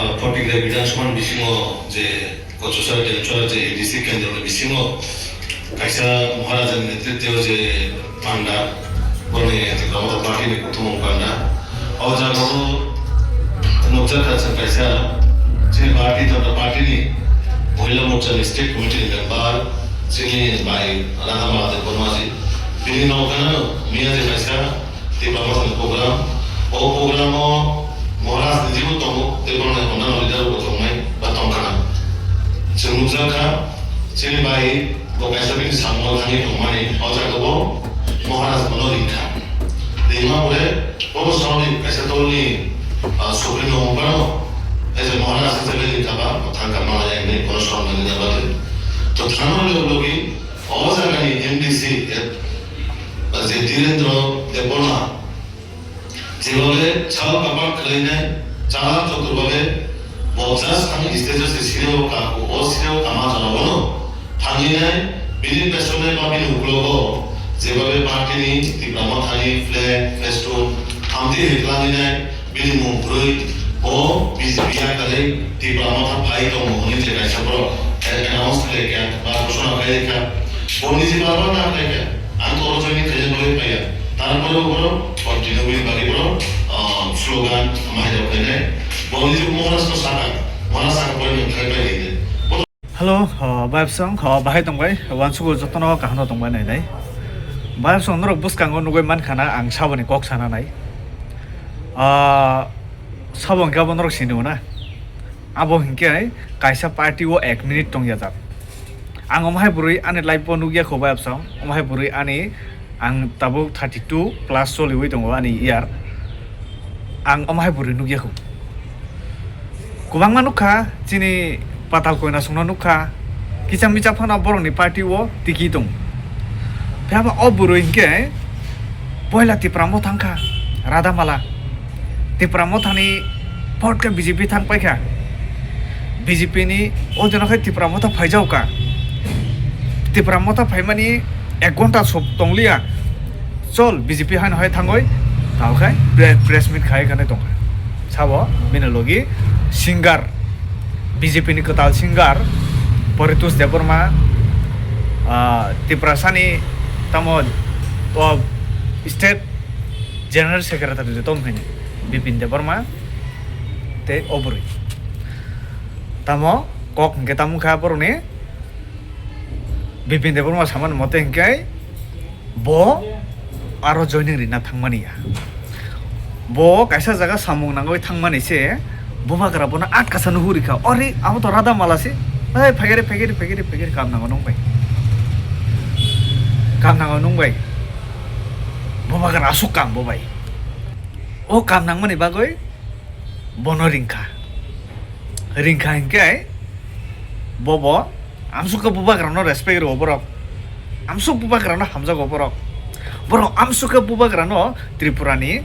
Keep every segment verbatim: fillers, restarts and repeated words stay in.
Photigra Bidhan Sabha ni bisingo je Kochusa Delchora je A D C kendro ni bisingo kaisa Maharajani netritwo je panda, boni Tipra Motha Party ni kuthumung panda. O jaga o nukjakha chwng kaisa chini Bharatiya Janata Party ni Mohila Morcha ni state committee ni member chini bai Radha Mala Debbarma ji. Bini nokgana miya je kaisa Tipra Motha ni program. O program o Maharaj ni jibo tongo, tei borokni hwnba no leader bo tongnai ba tongkha. Chwng nukjakha, chini bai bo kaisa bini samung thangwi tongmani, o jaga bo Maharaj bono ringkha. Ringma pore bo songni kaisa dolni, ah, supremo wngkha no, kaisa Maharaj hisabe ringkha ba, bo thangkha ma ya hinwi bono songni ringkha ba. To thangma logi logi o jagani M D C, eh, je Dhirendra Debbarma, jebabe chal kapan khwlainai, chala chotur babe, bo just thani stage o se sireo ka, o sireo kama jora bono thanginai, bini pesonai ba bini uklogo, jebabe party ni Tipra Motha ni flag, festoon, amtwi hai khlainai, bini mung kwrwi, bo B J P yakarwi Tipra Motha phai tongo hwnwi je kaisa borok announce khlai kha, ba ghosona khlai kha, bo niji barbar na khlai kha. Ang koro joining khaina bagwi phaiya. Tarpore bo borok continue bini bagwi borok, ah, slogan mairok khainai. Bo niji Maharaj no saka, Maharaj saka pore nung khai pai hinwi. Hello, ah, Bayapsong, ah, bahai tongbai, uansukgo jotono kaham no tongbai nainai. Bayapsong norok bwskango nugwi mankha na ang saboni kok sana nai. Ah, sabo hwnkhe abo norok sini na. Abo hwnkhe kaisa party o ek minute tongya jak. Ang omo hai bwrwi ani life o nukya kho Bayapsong, omo hai bwrwi ani, ang tabuk thirty two plus choliwi tongo ani year. Ang omo hai bwrwi nukya kho. Kwbangma nukha, chini Patal Koinasongno nukha, kicham bicham phano borokni party o tiki tong. Phiya ba o bwrwi hinkhe poila Tipra Motha thangkha, Radha Mala. Tipra Mothani pot khe B J P thang paikha. B J P ni o jona khai Tipra Motha phaijao ka. Tipra Motha phaimani ek ghonta sok tongliya. Chol, B J P haino hai thangoi, tao khai pre-, press meet khai kane tongkha. Sabo, bini logi singer, B J P ni kwtal singer, Poritos Debbarma, ah, Tiprasani tamo, o, state general secretary de tom hini, Bipin Debbarma, tei o bwrwi. Tamo, kok hwnkhe tamo kha boroni, Bipin Debbarma samani mote hwnkhe, bo aro joining rina thangmani ya. Bo kaisa jaga samung nangwi thangmani se, bubagra bono atkasa nuhuri kha. Ori, abo to Radha Mala se. Ei, phagere, phagere, phagere, phagere, kam nango nung bai. Kam nango nung bai. Bubagra asuk kam bo bai. O kam nangmani bagwi bono ringkha. Ringkha hinkhe bobo amsukhe bubagrano respect rwo borok. Amsuk bubagrano hamjago borok. Borok amsukhe bubagrano Tripurani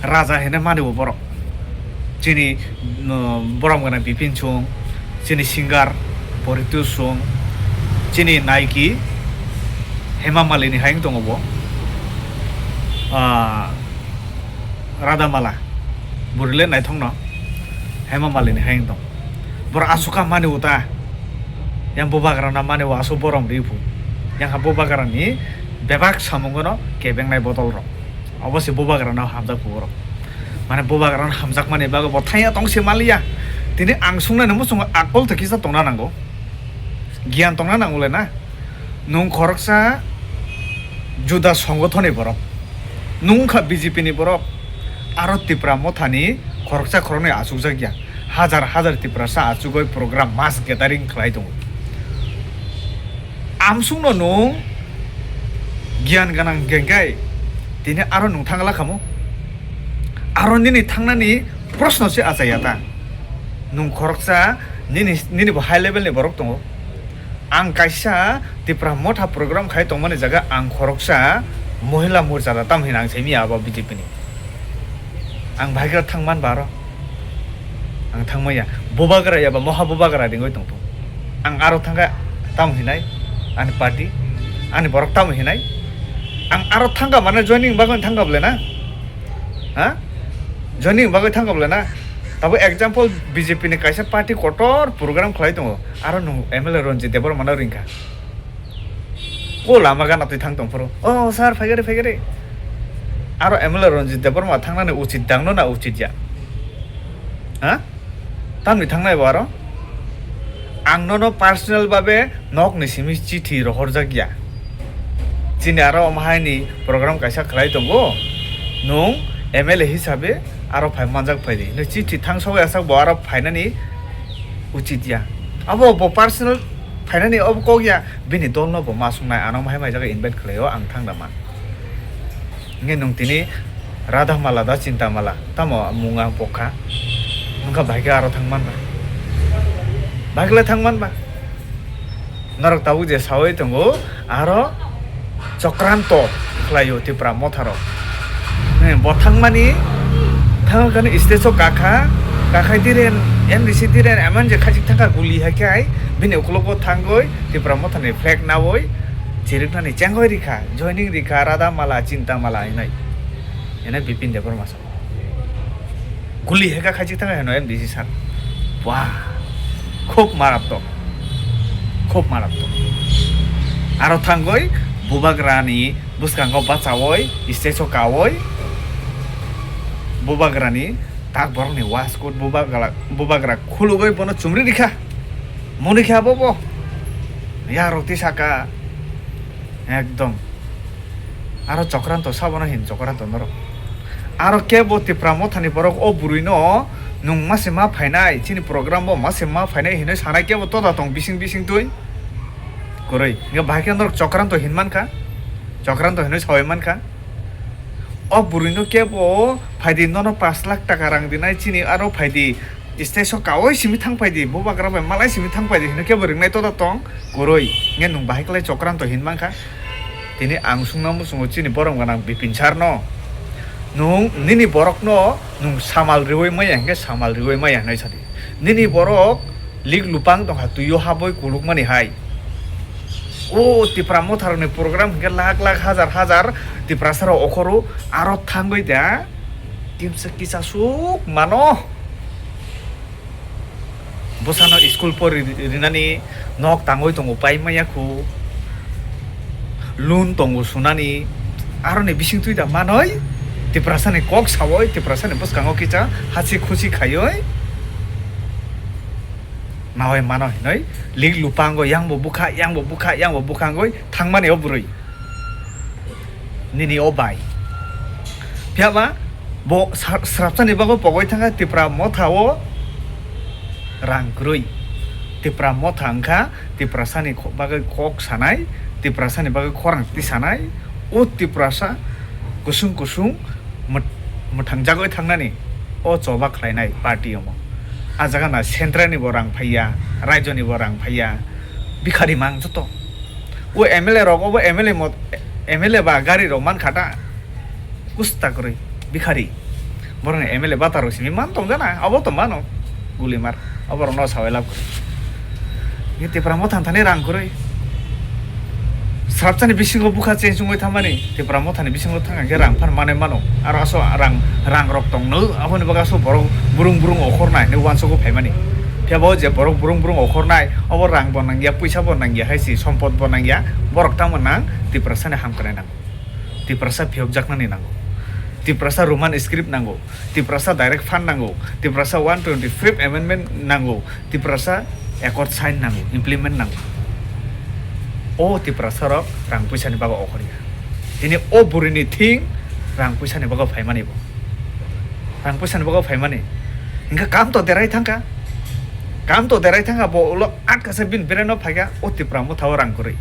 raja hene mani bo borok. Chini, no, borom gana Bipin Song, chini singer Poritos Song, chini naiki Hema Malini hai wng tongo bo. Ah, Radha Mala, bwrwile naithokno Hema Malini hai wng tong. Borok aswk kha mani uta. Yang bubagrana mani o aswk borom ri phu. Yang ha bubagrani bebak samungono kebengnai bodol rok. Obo se bubagrano hamjak phu borok. Mane bubagrano hamjakmani bagwi bo thaiya tong se maliya. Tini ang sungnani muchungo akol to kisa tongna nango. Giyan tongna nango le na. Nwng khoroksa juda songothoni borok. Nwng wngkha B J P ni borok. Aro Tipra Mothani khoroksa khoroknwi achukjak ya. Hajar hajar Tiprasa achugwi program mass gathering khlai tongo. Amsukno nwng giyan gwnang hwnkhe tini aro nwng thangla khamu? Aro nini thangnani proshno se achaiya ta? Nwng khoroksa nini, nini bo high level ni borok tongo. Ang kaisa Tipra Motha program khai tongmani jaga ang khoroksa Mohila Morcha da tam hina ang saimanya abo B J P ni. Ang bahai khe thang man ba aro. Ang thang maya. Bubagra ya ba moha bubagra ringoi tong tong. Ang aro thangkha tam hinai. Ani party. Ani borok tam hinai. Ang aro thangkha mane joining bagwi thangkha bole na. Ha? Joining bagwi thangkha bole na. Tabo example, B J P ni kaisa party kotor program khlai tongo, aro nwng M L A Ranjit Debbarma no ringkha. O lama gana twi thang tong phuru, "Oh sir, phaigari, phaigari." Aro M L A Ranjit Debbarma thangnani uchit dangno na uchit ya? Ha? Tamni thangnai bo aro? Ang nono personal babe nokni simi chithi rohorjak ya. Chini aro omo haini program kaisa khlai tongo. Nwng M L A hisabe aro phai manjak phai di. Nwng chithi thang sogwi asak bo aro phainani uchit ya. Abo bo personal phainani obo kok ya. Bini dol no bo ma sungnai, ano omo hai mai jaga invite khlaio, ang thang da man. Nge nwng tini Radha Mala da Chinta Mala, tamo mung ang pokha. Nungkha bahai khe aro thang man ba. Bahai khe thang man ba. Norok tabuk je sawi tongo, aro chokranto khlaio Tipra Motha rok. He, bo thangmani, thangkani stage o kakha, kakhai diren, M D C diren, eman je khajik thangkha guli hai khai, bini ukulogo thangoi, Tipra Motha ni flag nawi, chiriknani chengoi rikha, joining rikha, Radha Mala, Chinta Mala hinai. Ene Bipin Debbarma sa. Guli heka khaijik thangkha heno M D C sir. Wah, khub maratwk. Khub maratwk. Aro thangoi bubagrani bwskango bachawoi, stage o kawoi. Bubagrani tak borokni waskut bubagra, bubagra khulugoi bono chumri rikha. Moni khe abo bo. Yarok tisaka. Ekdom. Aro chokranto sabono hin chokranto norok. Aro kebo Tipra Mothani borok o bwrwino nwng mase ma phainai, chini program bo mase ma phainai hinwi sanai kebo toda tong bising bising twi. Kwrwi. Hwnkhe bahai khe norok chokranto hin mankha. Chokranto hinwi sawi mankha. O bwrwino kebo phaidi nono pash lakh taka rang dinai chini aro phaidi stage o kawai simi thang phaidi, bubagra bai malai simi thang phaidi hinwi kebo ringnai toda tong kwrwi. Hwnkhe nwng bahai kwlai chokranto hin mankha. Tini ang sungna muchungo chini borom gwnang Bipin sir no. Nwng nini borok no nwng samal riwi maya hwnkhe samal riwi maya hinwi sadi. Nini borok lik lupang tongkha twi o habwi kulukmani hai. O Tipra Motharokni program hwnkhe lakh lakh hajar hajar Tiprasarok okhoro aro thangwi da kimsa kisa suk mano. Bwsano school pori rinani nok tangwi tongo pai maya khu. Loan tongo sunani. Aroni bising twi da manwi Tiprasani kok sawoi Tiprasani bwskango kisa hasi khusi khaiwi. Nawai mano hinoi lik lupango yang bo bukha, yang bo bukha, yang bo bukha wngoi thangmani o bwrwi. Nini o bai. Phiya ba bo sa-, srapsani bagwi pogoi thangkha Tipra Motha o rang kwrwi. Tipra Motha wngkha Tiprasani kho-, bagwi kok sanai, Tiprasani bagwi khorang tisanai, o Tiprasa kusung kusung mwt-, mwthangjagwi thangnani o choba khlainai party omo. A jaga na central ni bo rang phaiya, rajyo ni bo rang phaiya, bikhari mang joto. O M L A rok obo M L A mot-, M L A ba gari rok man kha ta. Usta kwrwi, bikhari. Borokni M L A bata rok simi man tong jana, abo to mano. Gulimar, oborok no sawai lab kwrwi. Ni Tipra Motha thani rang kwrwi. Srapsani bisingo bukha cheng chungwi thamani, Tipra Motha ni bisingo thang khe rang phan manai mano. Aro aso rang, rang rok tong no, aboni bagwi aso borok burung burung okhor nai, ni uansukgo phaimani. Phiya bo je borok burung burung okhor nai, obo rang bo nangya, puisa bo nangya, hai si sompot bo nangya, borok tamo nang, Tiprasani hamkrai nang. Tiprasa phiyokjaknani nango. Tiprasa Roman script nango. Tiprasa direct fund nango. Tiprasa one twenty-fifth amendment nango. Tiprasa accord sign nango, implement nango. O Tiprasa rok rang puisa ni bago okhorya. Tini o buri ni thing rang puisa ni bago phaimani bo. Rang puisa ni bago phaimani. Hingke kam to derai thangka. Kam to derai thangka bo ulo atkasa bini bereno phaika o Tipra Motha o rang kwrwi.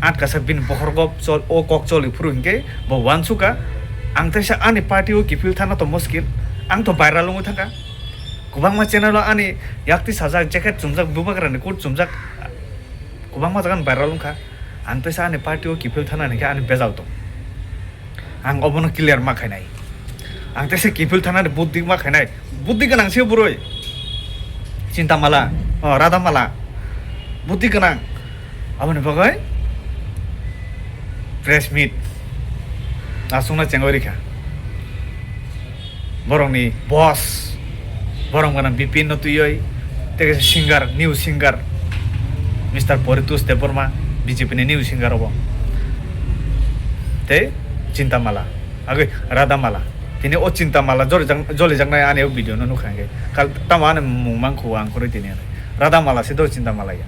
Atkasa bini bokhorgo chol, o kok choli phuru hinkhe bo uansukha, "Ang teisa ani party o kiphil thana to muskil, ang to viral wngwi thangkha. Kwbangma channel o ani yakti sajak, jacket chumjak, bubagrani coat chumjak, kwbangma jaga ni viral wngkha. Ang teisa ani party o kiphil thana hinkhe ani bejal tong." Ang obono clear ma khainai. Ang teisa kiphil thanani buddhi ma khainai. Buddhi gwnang se bwrwi. Chinta mala, oh, Radha mala. Buddhi gwnang. Aboni bagwi press meet. Aswkno chengwi rikha. Borokni boss. Borom gana Bipin no twiwi, tei kaisa singer, new singer, Mister Poritos Debbarma, B J P ni new singer obo. Tei Chintamala, agwi Radhamala. Tini o Chintamala jolijak-, jolijaknai ani o video no nukha hwnkhe. Kal-, tamo ani mung mankhu ang kwrwi tini. Radhamala se do Chintamala ya.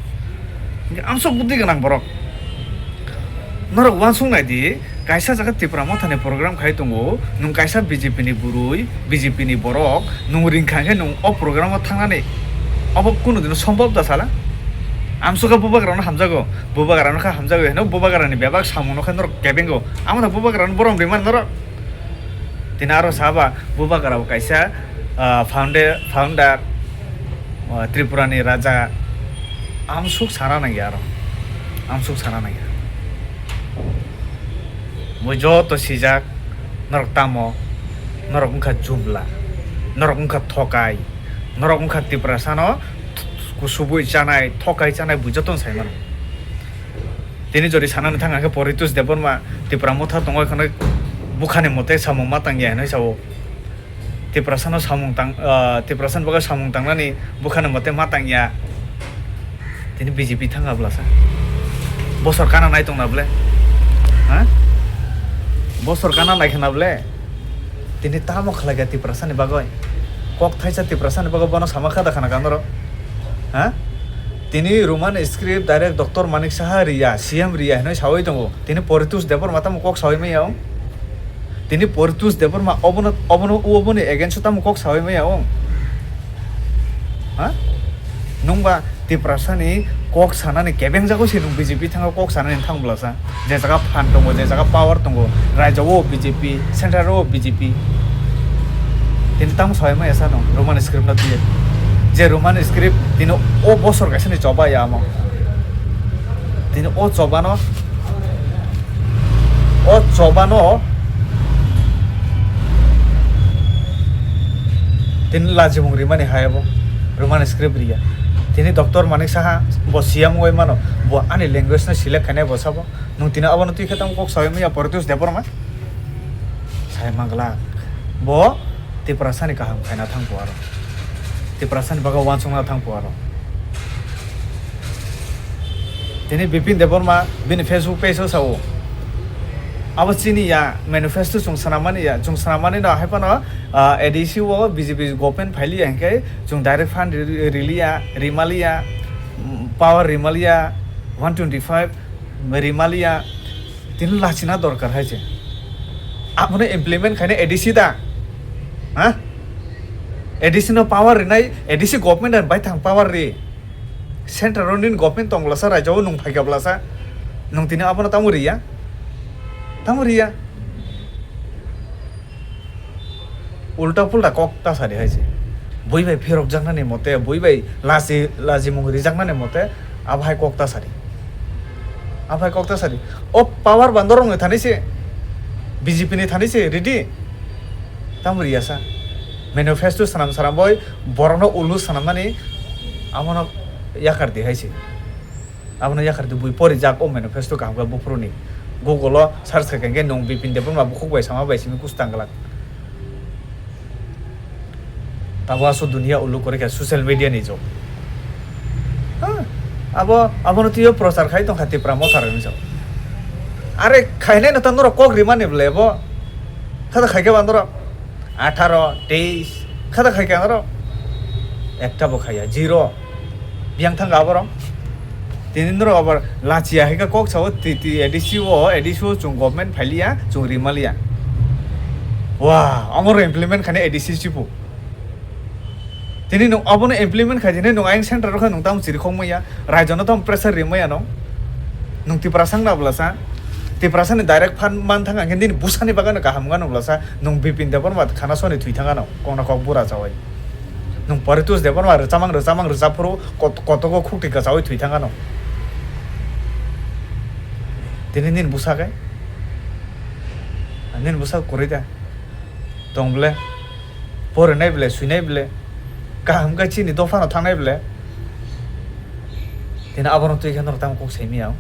Hwnkhe amsok budi gwnang borok. Norok uansuk nai di, kaisa jaga Tipra Mothani program khai tongo, nwng kaisa B J P ni bwrwi, B J P ni borok, nwng ringkha hwnkhe nwng o program o thangnani obo kunu dino sombhob da sala? Amsukha bubagrano hamjago, bubagrano kha hamjago heno bubagrani bebak samungno khe norok kebengo, amo da bubagrano borom rimani norok. Tini aro saba bubagra bo kaisa, ah, founde-, founder, ah, Tripura ni raja. Amsuk sana nangya aro. Amsuk sana nangya. Bo joto sijak, norok tamo, norok wngkha jumla, norok wngkha thokai, norok wngkha Tiprasano kusubui chanai, thokai chanai, bo jotono sai mano. Tini jori sanani thang khe Poritos Debbarma Tipra Motha tongo khwnwi bukhani mote samung ma tangya hinwi sao. Tiprasano samung tang, ah, Tiprasani bagwi samung tangnani bukhani mote ma tangya. Tini B J P thangkha bwlasa. Bosor kana nai tongna bwle? Ha? Bosor kana nai khna bwle? Tini tamo khlaikha Tiprasani bagwi? Kok thaisa Tiprasani bagwi bono sama kha da khana ka norok? Ha? Tini Roman script direct Doctor Manik Saha riya, C M riya hinwi sawi tongo. Tini Poritos Debbarma tamo kok sawi maya o? Tini Poritos Debbarma obono, obono, oboni against o tamo kok sawi maya o? Ha? Nungba Tiprasani kok sanani kebeng jago se nung B J P thango kok sanani thang bwlasa. Je jaga phan tongo, je jaga power tongo, raijao B J P, center o B J P. Tini tamo sawi maya sano Roman script no twiwi. Je Roman script tini o bosor kaisa ni choba ya amo. Tini o choba no, o choba no tini lajimung rimani hai abo Roman script riya. Tini Doctor Manik Saha bo C M wngwi mano, bo ani language no select khainai bo sabo. Nwng tini abono twi khe tamo kok sawi maya Poritos Debbarma? Sai manglak. Bo Tiprasani kaham khaina thang phuaro. Tiprasani bagwi uansukna thang phuaro. Tini Bipin Debbarma bini Facebook page o sao. Abo chini ya manifesto chwng swnam mani ya. Chwng swnam mani no hai phano, ah, A D C o B J P government phailiya hinkhe chwng direct fund ri-, ri-, riliya, rimaliya, mm, power rimaliya, one twenty five rimaliya. Tini lachina dorkar hai se. Abono implement khaina A D C da? Ha? A D C no power rinai, A D C government ani baithang power ri. Center o nini government tong bwlasa, raijao nwng phaikha bwlasa. Nwng tini abono tamo riya? Tamo riya? Ulta pulta kok ta sari hai se. Bui bai phirok jaknani mote, bui bai lachi, lachimung rijaknani mote, abo hai kok ta sari. Abo hai kok ta sari. O power bandor rokni thani se, B J P ni thani se, ready? Tamo riya sa. Manifesto swnam swnam boi borokno ulu swnam mani, abono yakar di hai se. Abono yakar di bui pori jak o manifesto kaham khe buphuru ni. Google o search khai khe nwng Bipin Debbarma bukhuk bai sama bai simi kusu tang glak. Tabo aswk dunia ulu kwrwi kha social media ni jok. Ha, abo, abono twiwi prochar khai tongkha Tipra Motha rok hinwi jok. Are khainai no ta norok kok rimani bwle bo. Kha da khai khe ba norok atharo, teis, kha da khai khe norok ekta bo khaiya, zero. Biyang thangkha aborok. Tini norok abar lachiya hai khe kok sao, twi twi A D C o, A D C o chwng government phailiya, chwng rimaliya. Wah, omo rw implement khaina A D C chibu. Tini nwng obono implement khai tini nwng ayang center rw khe nwng tamo chirikhok maya, raijo no tamo pressure ri maya no. Nwng Tiprasa wngna bwlasa, Tiprasa ni direct fund man thang khe nini bwsani bagwi no kaham wngano bwlasa, nwng Bipin Debbarma khana soni thwi thangano, kokna kok bura chawi. Nwng Poritos Debbarma rwchamang, rwchamang, rwchap phuru kot-, kotogo khukti kwchawi thwi thangano. Tini nini bwsa khe? Nini bwsa kwrwi da? Tong bwle? Porinai bwle, swinai bwle? Kaham khe chini dophano thangnai bwle? Tini abono twi khe norok tamo kok saimiyao?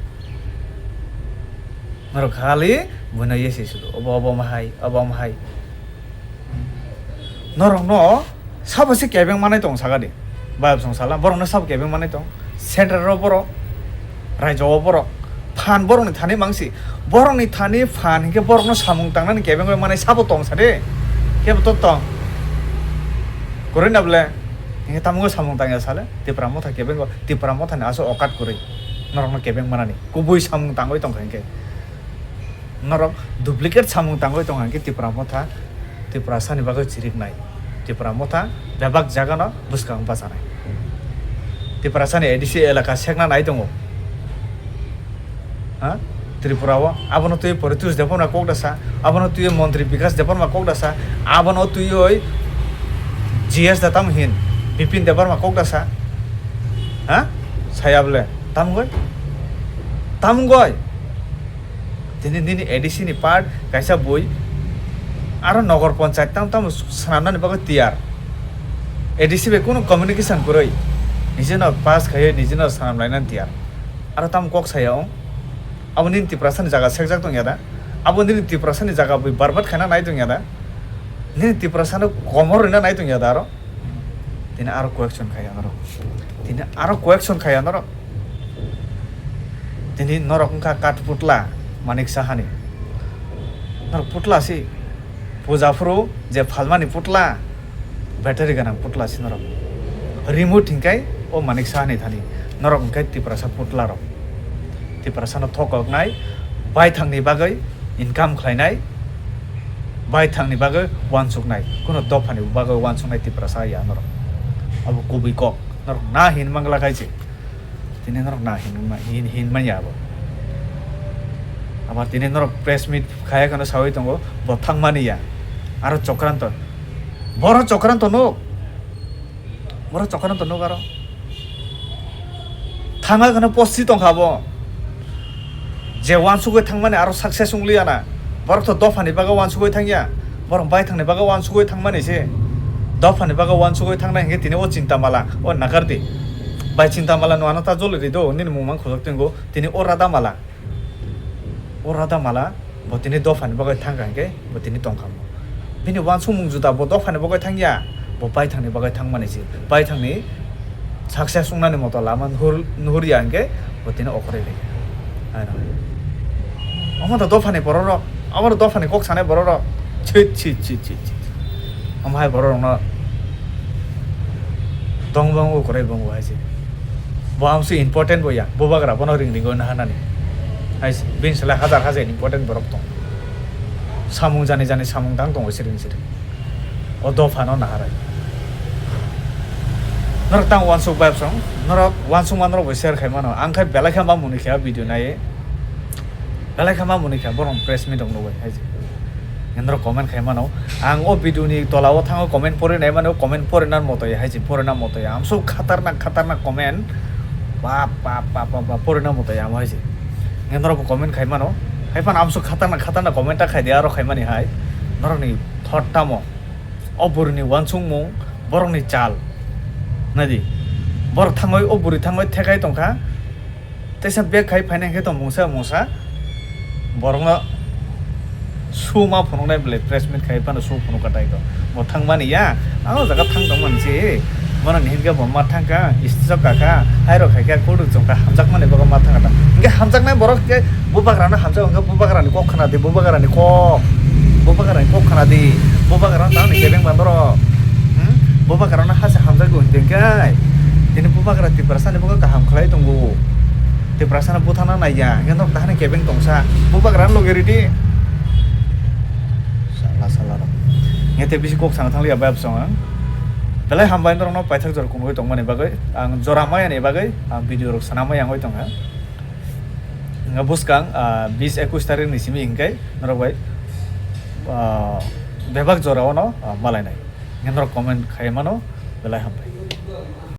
Norok khali buino yesi sudu, obo, obo mahai, obo mahai. Norokno Sabo se kebeng manai tong saka di. Bayap song sala, borokno sabo kebeng manai tong. Central ro borok, raijao borok. Phan borokni thani mangsi. Borokni thani phan hinkhe borokno samung tangnani kebeng bai manai sabo tong sa de. Kebo to tong. Kwrwi na bole. Hinkhe tamo samung tangya sale. Tipra motha kebeng go. Tipra mothani aso okat kwrwi. Norokno kebeng manani. Kubui samung tangwi tongkha hinkhe. Norok duplicate samung tangwi tongkha hinkhe Tipra motha, Tiprasani bagwi chiriknai. Tipra motha bebak jagano bwskang bachanai. Tiprasani A D C elaka sekna nai tongo. Ha? Tripura o. Abono twi Poritush Debbarma kok dasa. Abono twi Montri Bikash Debbarma kok dasa. Abono twiwi G S da tamo hin? Bipin Debbarma kok dasa. Ha? Saya bole. Tamgoi? Tamgoi? Tini nini A D C ni part kaisa bui aro nogor panchayat tam tamo swnamnani bagwi tiyar. A D C bai kunu communication kwrwi. Nijino pass khaiwi nijino swnam lainani tiyar. Aro tamo kok saya wng? Abo nini Tiprasani jaga sekjak tongya da? Abo nini Tiprasani jaga bui barbat khaina nai tongya da? Nini Tiprasano komor rwna nai tongya da aro? Tini aro question khai ang norok. Tini aro question khai ang norok. Tini norok wngkha Kathputla Manik Sahani. Norok putla si puja phuru je phalmani putla battery ganang putla si norok. Remote hinkai o Manik Sahani thani. Norok hinkai Tiprasa putla rok. Tiprasano thokoknai, baithangni bagwi income khlainai, baithangni bagwi uansuknai, kuno dophani bagwi uansuknai Tiprasa ya norok. Abo kubui kok, norok na hin mangla khai se. Tini norok na hin ma-, hin, hin manya abo. Abar tini norok press meet khaya kheno sawi tongo, bo thangmani ya. Aro Chokranto. Boro Chokranto nuk. Borok chokano tongo aro. Thangma kheno post si tongkha bo. Je uansugwi thangmani aro success wngliya na. Borok to dophani bagwi uansugwi thangya. Borok baithangni bagwi uansugwi thangmani se. Dophani bagwi uansugwi thangnai hinkhe tini o chinta mala, o nakardi. Bai chinta mala no ano ta joli ri do, nini mung mang khojak tongo. Tini o rada mala. O rada mala, bo tini dophani bagwi thangkha hinkhe, bo tini tongkha mo. Bini uansukmung juda, bo dophani bagwi thangya, bo baithangni bagwi thangmani se. Baithangni success wngnani moto lama nuhur-, nuhurya hinkhe, bo tini okhorwi rikha. Ano. Omo da dophani bororok, omo da dophani kok sanai bororok. Chit, chit, chit, chit, chit. Omo hai bororokno tong bong, ukwrwi bong hai se. Bo amsuk important bo ya, bubagra bono ring ringo naharnani. Hai se, bini slai hajar hajar important borok tong. Samung jani jani samung tang tongo siring siring. O dophano naharai. Norok tang uansuk bai song, norok uansukma norok bo share khai mano. Ang khai belai khe ma muni khe video nai. Belai khe ma muni khe borok press meet rok nugwi hai se. Norok comment khai mano. Ang o video ni tola o thango comment pori nai mano, comment pori nan moto ya hai se, pori nan moto ya. Amsuk khatarnak khatarnak comment. Bap, bap, bap, bap, bap, pori nan moto ya amo hai se. Norok bo comment khai mano. Hai phano amsuk khatarnak khatarnak comment ta khai di aro khai mani hai. Norok ni thought tamo. O bwrwi ni uansukmung, borok ni chal. Nai di. Borok thangwi, o bwrwi thangwi thekai tongkha. Teisa bag khai phaina hinkhe tong mungsa mungsa borokno su ma phunuknai bwlai press meet khai phano su phunukha tai to. Bo thangmani ya, ang o jaga thang tongmani se, bono ni hinkhe bo ma thangkha, stage o kakha, hai rok khaikha, kothok chongkha, hamjakmani bagwi ma thangkha ta. Hinkhe hamjaknai borok hinkhe bubagrano hamjak hinkhe bubagrani kok khna di, bubagrani kok, bubagrani kok khna di, bubagrano tamni kebeng bandoro, hmm? Bubagrano hase hamjagwi hinkhe, tini bubagra Tiprasani bagwi kaham khlai tongo. Tiprasano buthana naiya, hinkhe norok dahani kebeng tongsa. Bubagra loge ridi. Sala sala rok. Hinkhe tei bisi kok sana thangliya bayap song ang. Belai hambai norokno paithak jora kunui tongmani bagwi. Ang jora maya ni bagwi ang video rok sana maya wngwi tongkha. Hinkhe bwskang, ah, bis ekwis tarik ni simi hinkhe norok bai, ah, bebak jora ono, ah, malainai. Hinkhe norok comment khai mano, belai hambai.